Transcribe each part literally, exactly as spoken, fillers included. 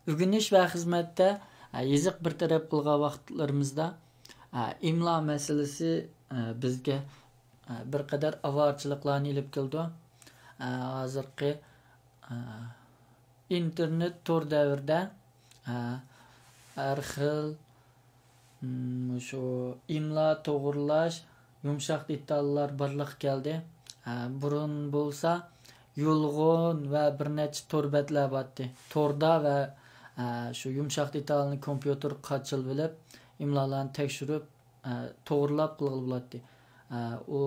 ئۆگىنىش ۋە خىزمەتتە، ئە، يېزىق بىر تەرەپ قىلغان ۋاقىتلىرىمىزدا، ئە، ئىملا مەسىلىسى، ئە، بىزگە، ئە، بىر قەدەر ئاۋارىچىلىقلارنى ئېلىپ كېلىدۇ. ئە، ھازىرقى، ئە، ئىنتېرنېت تور دەۋرىدە، ئە، ھەر خىل، مم، مۇشۇ ئىملا توغرىلاش يۇمشاق دېتاللار بارلىققا كەلدى. ئە، بۇرۇن بولسا يۇلغۇن ۋە بىر نەچچە تور بەتلەر بارتتى. توردا ۋە، ئە، شۇ يۇمشاق دېتالنى كومپيۇتېرغا قاچىلىۋېلىپ، ئىملالارنى تەكشۈرۈپ، ئە، توغرىلاپ قىلغىلى بولاتتى. ئە، ئۇ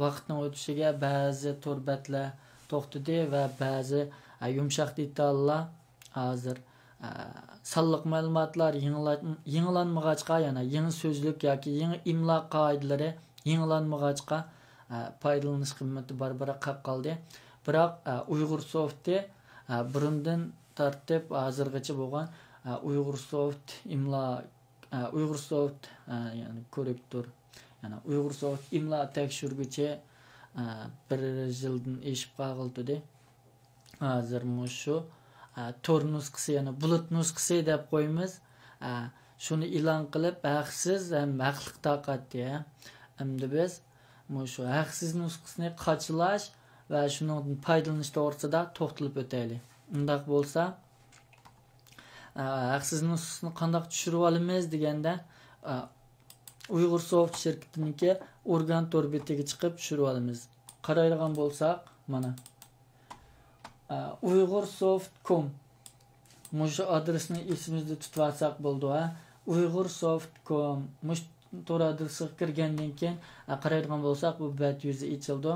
ۋاقىتنىڭ ئۆتۈشىگە بەزى تور بەتلەر توختىدى ۋە بەزى، ئە، يۇمشاق دېتاللار ھازىر، ئە، سانلىق مەلۇماتلار يېڭىلا-، يېڭىلانمىغاچقا، يەنە يېڭى سۆزلۈك ياكى يېڭى ئىملا قائىدىلىرى يېڭىلانمىغاچقا، ئە، پايدىلىنىش قىممىتى بارا-بارا قېلىپ قالدى. بىراق، ئە، ئۇيغۇر سوفتى، ئە، بۇرۇندىن تارتىپ ھازىرغىچە بولغان، ئە، ئۇيغۇر سوفت ئىملا، ئە، ئۇيغۇر سوفت، ئە، يەنى كوررېكتور، يەنى ئۇيغۇر سوفت ئىملا تەكشۈرگۈچى، ئە، بىر يىلدىن ئېشىپ قالغىلى تۇردى. ھازىر مۇشۇ، ئە، تور نۇسخىسى، يەنى بۇلۇت نۇسخىسى دەپ قويىمىز. ئە، شۇنى ئېلان قىلىپ، ھەقسىز ھەم ھەقلىق تارقاتتى، ھە. ئەمدى بىز مۇشۇ ھەقسىز نۇسخىسىنى قاچىلاش ۋە شۇنىڭدىن پايدىلىنىش توغرىسىدا توختىلىپ ئۆتەيلى. ئۇنداق بولسا، ئە، ھەقسىز نۇسخىسىنى قانداق چۈشۈرۈۋالىمىز دېگەندە، ئە، ئۇيغۇر سوفت شىركىتىنىڭكى ئورگان تور بېتىگە چىقىپ چۈشۈرۈۋالىمىز. قارايدىغان بولساق، مانا، ئە، ئۇيغۇر سوفت كوم. مۇشۇ ئادرېسنى ئېسىمىزدە تۇتۇۋالساق بولىدۇ، ھە. ئۇيغۇر سوفت كوم. مۇشۇ تور ئادرېسىغا كىرگەندىن كېيىن، ئە، قارايدىغان بولساق، بۇ بەت يۈزى ئېچىلىدۇ.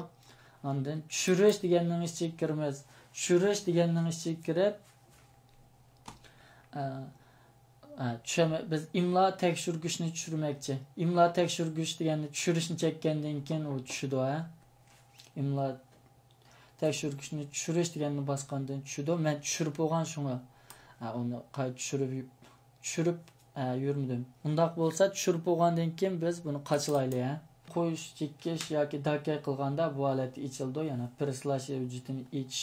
ئاندىن چۈشۈرۈش دېگەننىڭ ئىچىگە كىرىمىز. چۈشۈرۈش دېگەننىڭ ئىچىگە كىرىپ، ئە، ئە، چۈشەمە-، بىز ئىملا تەكشۈرگۈچنى چۈشۈرمەكچى. ئىملا تەكشۈرگۈچ دېگەننى چۈشۈرۈشنى چەككەندىن كېيىن ئۇ چۈشىدۇ، ھە. ئىملا تەكشۈرگۈچنى چۈشۈرۈش دېگەننى باسقاندىن چۈشىدۇ. مەن چۈشۈرۈپ بولغان شۇڭا. ھە، ئۇنى قايتا چۈشۈرۈپ، چۈشۈرۈپ، ھە، يۈرمىدىم. ئۇنداق بولسا چۈشۈرۈپ بولغاندىن كېيىن بىز بۇنى قاچىلايلى، ھە. قويۇش، چېكىش ياكى داكاي قىلغاندا بۇ ھالەتتە ئېچىلىدۇ. يەنى پىرسلاش ھۆججىتىنى ئېچىش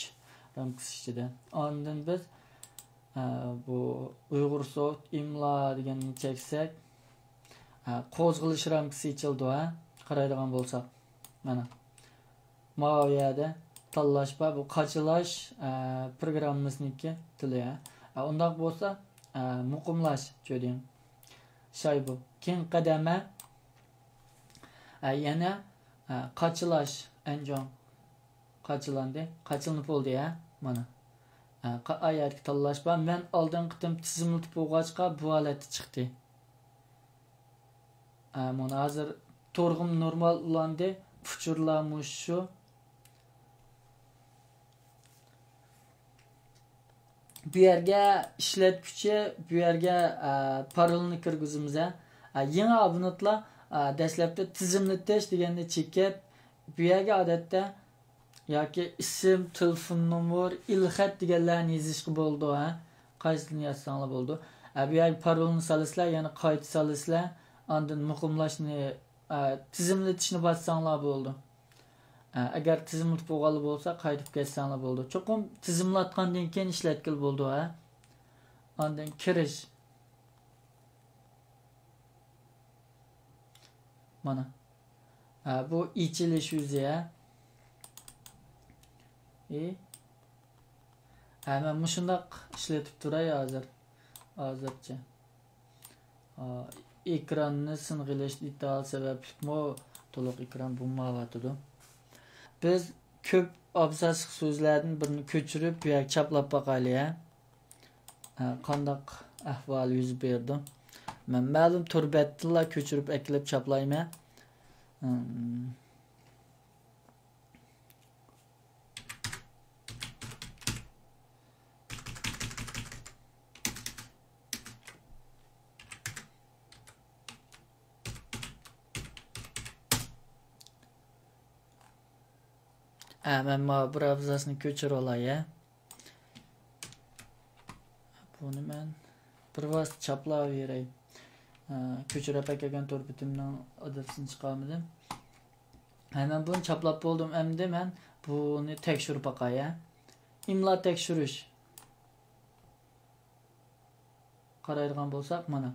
رامكىسى ئىچىدە. ئاندىن بىز، ھە، بۇ ئۇيغۇر سوفت ئىملا دېگەننى چەكسەك، ھە، قوزغىلىش رامكىسى ئېچىلىدۇ، ھە. قارايدىغان بولساق. مانا. ماۋۇ يەردە تاللاش بار. بۇ قاچىلاش، ئە، پروگراممىسىنىڭكى تىلى، ئە. ئە، ئۇنداق بولسا، ئە، مۇقىملاش جۆدىڭ. شايبۇ. كېيىن قەدەمە، ئە، يەنە، ئە، قاچىلاش ئەنجۇاڭ. قاچىلاندى. قاچىلىنىپ بولدى، ئە. مانا. ئە، قا-، ئا يەردىكى تاللاش بار. مەن ئالدىنقى قېتىم تىزىملىتىپ بولغاچقا، بۇ ھالەتتە چىقتى. ئە، مانا ھازىر تورغىمۇ نورمال ئۇلاندى. ئۇچۇرلار مۇشۇ. بۇ يەرگە ئىشلەتكۈچى، بۇ يەرگە، ئە، پارولنى كىرگۈزىمىز، ئە. ئە، يېڭى ئابونېنتلار، ئە، دەسلەپتە تىزىملىتىش دېگەننى چېكىپ، بۇ يەرگە ئادەتتە ياكى ئىسىم، تېلېفون نومۇر، ئېلخەت دېگەنلەرنى يېزىشقا بولىدۇ، ھە. قايسىنى يازساڭلار بولىدۇ. ھە، بۇ يەرگە پارولنى سالىسىلەر، يەنە قايتا سالىسىلەر. ئاندىن مۇقىملاشنى، ھە، تىزىملىتىشنى باسساڭلار بولىدۇ. ھە، ئەگەر تىزىملىتىپ بولغانلا بولسا، قايتىپ كەتسەڭلار بولىدۇ. چوقۇم تىزىملاتقاندىن كېيىن ئىشلەتكىلى بولىدۇ، ھە. ئاندىن كىرىش. مانا. ھە، بۇ ئېچىلىش يۈزى، ھە. ئى. ھە، مەن مۇشۇنداق ئىشلىتىپ تۇراي ھازىر. ھازىرچە. ئا، ئېكراننى سىنغا ئېلىش دېتال سەۋەبلىكمۇ تولۇق ئېكران بولمايۋاتىدۇ. بىز كۆپ ئابزاسلىق سۆزلەردىن بىرنى كۆچۈرۈپ، بۇ يەرگە چاپلاپ باقايلى، ھە. ھە، قانداق ئەھۋال يۈز بېرىدۇ؟ مەن مەلۇم تور بەتتىنلا كۆچۈرۈپ ئەكېلىپ چاپلايمەن. ھىم. ھە، مەن ماۋۇ بىر ئابزاسنى كۆچۈرۈۋالاي، ھە. بۇنى مەن بىر ۋاسىتە چاپلاۋېرەي. ئە، كۆچۈرۈپ ئەكەلگەن تور بېتىمنىڭ ئادرېسىنى چىقارمىدىم. ھە، مەن بۇنى چاپلاپ بولدۇم. ئەمدى مەن بۇنى تەكشۈرۈپ باقاي، ھە. ئىملا تەكشۈرۈش. قارايدىغان بولساق، مانا،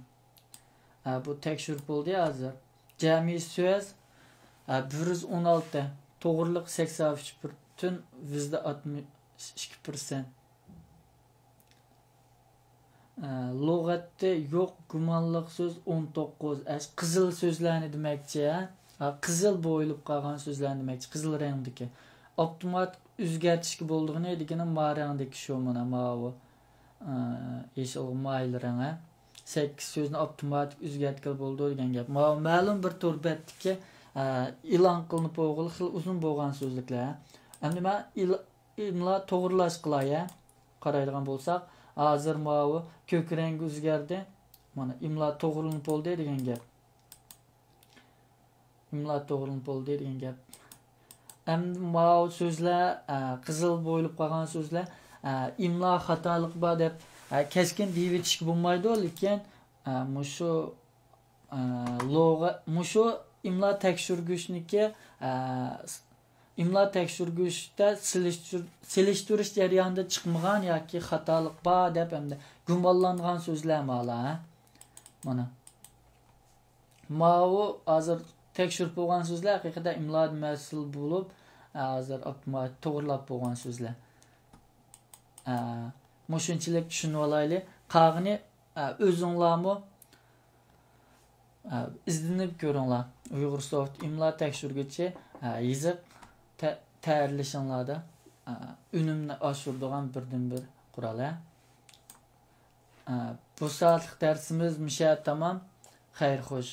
ئە، بۇ تەكشۈرۈپ بولدى ھازىر. جەمئىي سۆز، ئە، بىر يۈز ئون ئالتە، توغرىلىق سەكسەن ئۈچ پۈتۈن يۈزدە ئاتمىش ئىككى پىرسەنت. ئە، لۇغەتتە يوق گۇمانلىق سۆز ئون توققۇز. ئەش-، قىزىل سۆزلەرنى دېمەكچى، ھە؟ ھە، قىزىل بويىلىپ قالغان سۆزلەرنى دېمەكچى، قىزىل رەڭدىكى. ئاپتوماتىك ئۆزگەرتىشكە بولىدىغىنى دېگىنى ما رەڭدىكى شۇ، مانا ماۋۇ. ئە، يېشىلغا مايىل رەڭ، ھە؟ سەككىز سۆزنى ئاپتوماتىك ئۆزگەرتكىلى بولىدۇ دېگەن گەپ. ماۋۇ مەلۇم بىر تور بەتتىكى، ئە، ئېلان قىلىنىپ بولغىلى خېلى ئۇزۇن بولغان سۆزلۈكلەر، ھە؟ ئەمدى مەن ئېل-، ئىملا توغرىلاش قىلاي، ھە؟ قارايدىغان بولساق، ھازىر ماۋۇ كۆك رەڭگە ئۆزگەردى. مانا، ئىملا توغرىلىنىپ بولدى دېگەن گەپ. ئىملا توغرىلىنىپ بولدى دېگەن گەپ. ئەمدى ماۋۇ سۆزلەر، ئە، قىزىل بويىلىپ قالغان سۆزلەر، ئە، ئىملا خاتالىقى بار دەپ، ئە، كەسكىن دېيىۋېتىشكە بولمايدۇ، لېكىن، ئە، مۇشۇ، ئە، لوغا-، مۇشۇ ئىملا تەكشۈرگۈچنىكى، ئە، ئىملا تەكشۈرگۈچتە سېلىشتۇر-، سېلىشتۇرۇش جەريانىدا چىقمىغان ياكى خاتالىق بار دەپ ھەمدە گۇمانلانغان سۆزلەر مالا، ھە؟ مانا. ماۋۇ ھازىر تەكشۈرۈپ بولغان سۆزلەر ھەقىقەتەن ئىملا مەسىلە بولۇپ، ھازىر ئاپتوماتىك توغرىلاپ بولغان سۆزلەر. ئە، مۇشۇنچىلىك چۈشىنىۋالايلى. قالغىنى، ئە، ئۆزۈڭلارمۇ، ئە، ئىزدىنىپ كۆرۈڭلار. ئۇيغۇر سوفت ئىملا تەكشۈرگۈچى، ئە، يېزىق تە-، تەييارلىشىڭلاردا، ئە، ئۈنۈمنى ئاشۇرىدىغان بىردىنبىر قورال، ھە. ئە، بۇ سائەتلىك دەرسىمىز مۇشۇ يەردە تامام. خەير خوش.